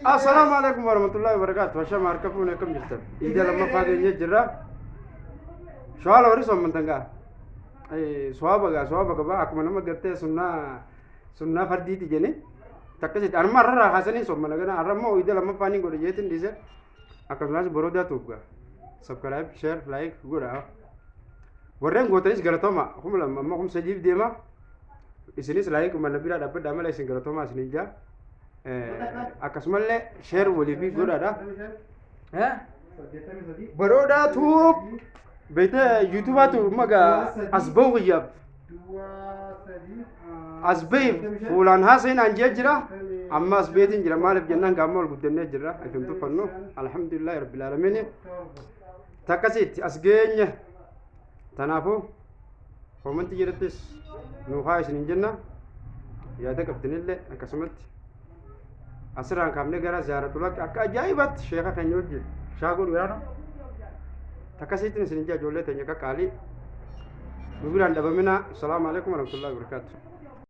Assalaamu alaikum warahmatullahi wabarakatuh. Ashama harka fuune, akkam jirtan? Iida lammaffaa geenyee jirra. Shawaa warri soommantan gaa. Sowaaba gaa, sowaaba qaba, akkuma nama gartee sunnaa sunnaa fardiiti jedhanii takkasitti anuma har'arraa kaasanii soommana gana. Har'a immoo iida lammaffaa ni godhe jeetiin dhiise. Akkasumas boroodaa tuuf gaa. Subscribe, share, like godha. Warreen gootanis galatooma, 2000 amma 3000f deema. Isinis like mana biraa dhaabbadhaa malee isin galatoomaa isin ijaa. Akkasumallee share waliif godhaadha. Baroodaa tuub beektee yuutuubaatu magaa as bahu kiyyaaf as bahi fuulaan haasa'in aan jee jira. Amma as beetiin jira. Maaliif jennaan gaamma ol guddannee jirra. Ifin tuffannu, alhamdulillahi rabbil aalamiin, takkasiitti as geenye. Tanaafuu koomantii jedhattis nuu haa isinin jenna. Yaada qabdinillee akkasumatti asirraan kaafnee gara ziyaaratulatti akka ajaa'ibaatti sheeka keenya wajjin shaa godhu yaana takkasiitiin isin ijaa. Ijoollee teenya qaqqaalii nu biraan dhabaminaa. Asalaamu alaikum warahmatullahi wabarakaatu.